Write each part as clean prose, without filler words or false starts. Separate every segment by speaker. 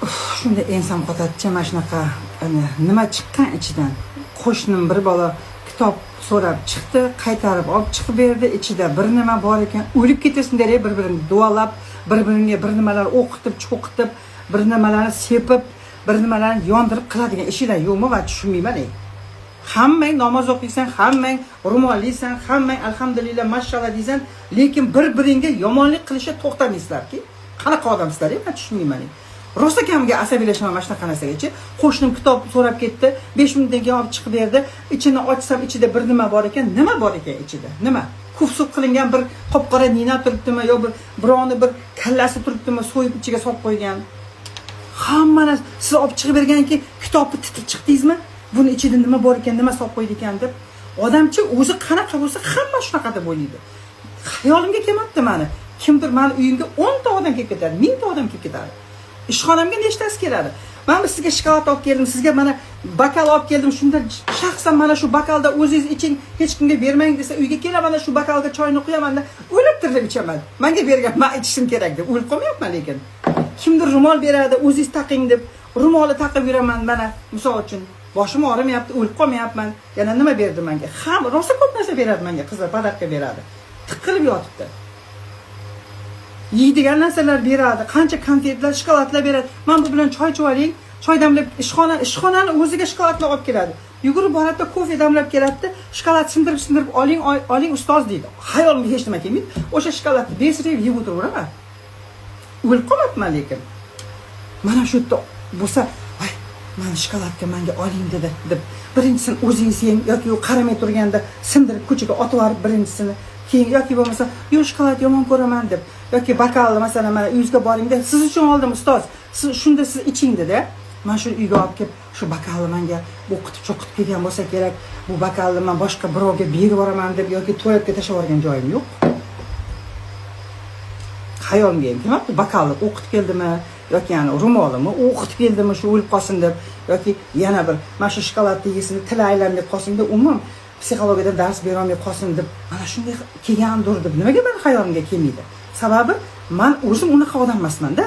Speaker 1: Shunda ensam qotadicha, mana shunaqa nima chiqqan ichidan. Qo'shnim bir bola kitob so'rab chiqdi, qaytarib olib chiqib berdi, ichida bir nima bor ekan. O'lib ketasin der, bir birini duolab, bir biringa bir nimalar o'qitib cho'qitib, bir nimalarni sepib, bir nimalarni yondirib qiladigan ishinglar yo'qmi? Va tushunmayman ey. Hammang namoz o'qiysan, hammang ro'mollisan, hammang alhamdulillah, mashalloh deysan, lekin bir biringga yomonlik qilishga to'xtamaysizlarki. Qanaqa odamsizlar ey, man tushunmayman ey. Rosa kamga asabiylashaman mana shunaqa narsagachi. Qo'shnim kitob so'rab ketdi, 5 minutdan keyin olib chiqib berdi. Ichini ochsam, ichida bir nima bor ekan. Nima bor ekan ichida? Nima, kufsuq qilingan bir qop qora nina turibdimi yo bir birovni bir kallasi turibdimi, so'yib ichiga solib qo'ygan. Hamma narsa siz olib chiqib bergandan keyin kitobni titib chiqdingizmi, buni ichida nima bor ekan, nima solib qo'ydi ekan deb. Odamchi o'zi qanaqa bo'lsa, hamma shunaqa deb o'ylaydi. Xayolimga kelmabdi mani. Kimdir mani uyimga 10 ta odam kelib ketadi, 1000 ta odam kelib ketadi, ishxonamga nechtasi keladi. Man sizga shokolad olib keldim, sizga mana bokal olib keldim, shunda shaxsan mana shu bokalda o'zingiz iching, hech kimga bermang desa, uyga kelaman, shu bokalga choyni quyamanda, o'lib tirilib ichaman. Manga bergan, man ichishim kerak deb o'lib qolmayapman. Lekin kimdir ro'mol beradi, o'zingiz taqing deb, ro'molni taqib yuraman. Mana misol uchun, boshim og'rimayapti, o'lib qolmayapman. Yana nima berdi manga? Ham rosa ko'p narsa beradi manga, qizlar подарка beradi, tiqilib yotibdi. Yeydigan narsalar beradi, qancha konfetlar, shokoladlar beradi. Man bu bilan choy ichib oling, choy damlab, ishxonani o'ziga shokoladlar olib keladi. Yugurib boradida, kofe damlab keladida, shokolad sindirib sindirib, "Oling, oling, ustoz", deydi. Xayolimga hech nima kelmaydi, o'sha shokoladni besirib yeb o'tiraveraman, o'lib qolmabman. Lekin mana shu yerda bo'lsa, "Voy, mani shokoladka manga oling dedi" deb, birinchisini o'zingiz yeng yoki u qaramay turganda sindirib ko'chaga otib yuborib birinchisini, keyin yoki bo'lmasa, "Yo'q, shokolad yomon ko'raman" deb, yoki bokalni, masalan, mana uyingizga boringda, "Siz uchun oldim, ustoz, siz shunda siz iching" dedi. Man shuni uyga olib kelib, shu bokalni manga o'qitib cho'qitib kelgan bo'lsa kerak, bu bokalni man boshqa birovga berib yuboraman deb yoki tualetga tashlab yuborgan joyim yo'q. Xayolimga ham kelmabdi, bokalni o'qitib keldimi yoki yani ro'molimni o'qitib keldimi shu o'lib qolsin deb, yoki yana bir mana shu shokoladni yesin, tili aylanmay qolsin deb, umuman psixologiyadan dars berolmay qolsin deb, mana shunday kelgandir deb nimaga mani xayolimga kelmaydi? Sababi man o'zim unaqa odam emasmanda.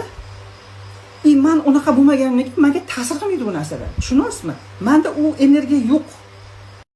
Speaker 1: И man unaqa bo'lmaganimdan keyin manga ta'sir qilmaydi bu narsalar, tushunyapsizmi? Manda u energiya yo'q.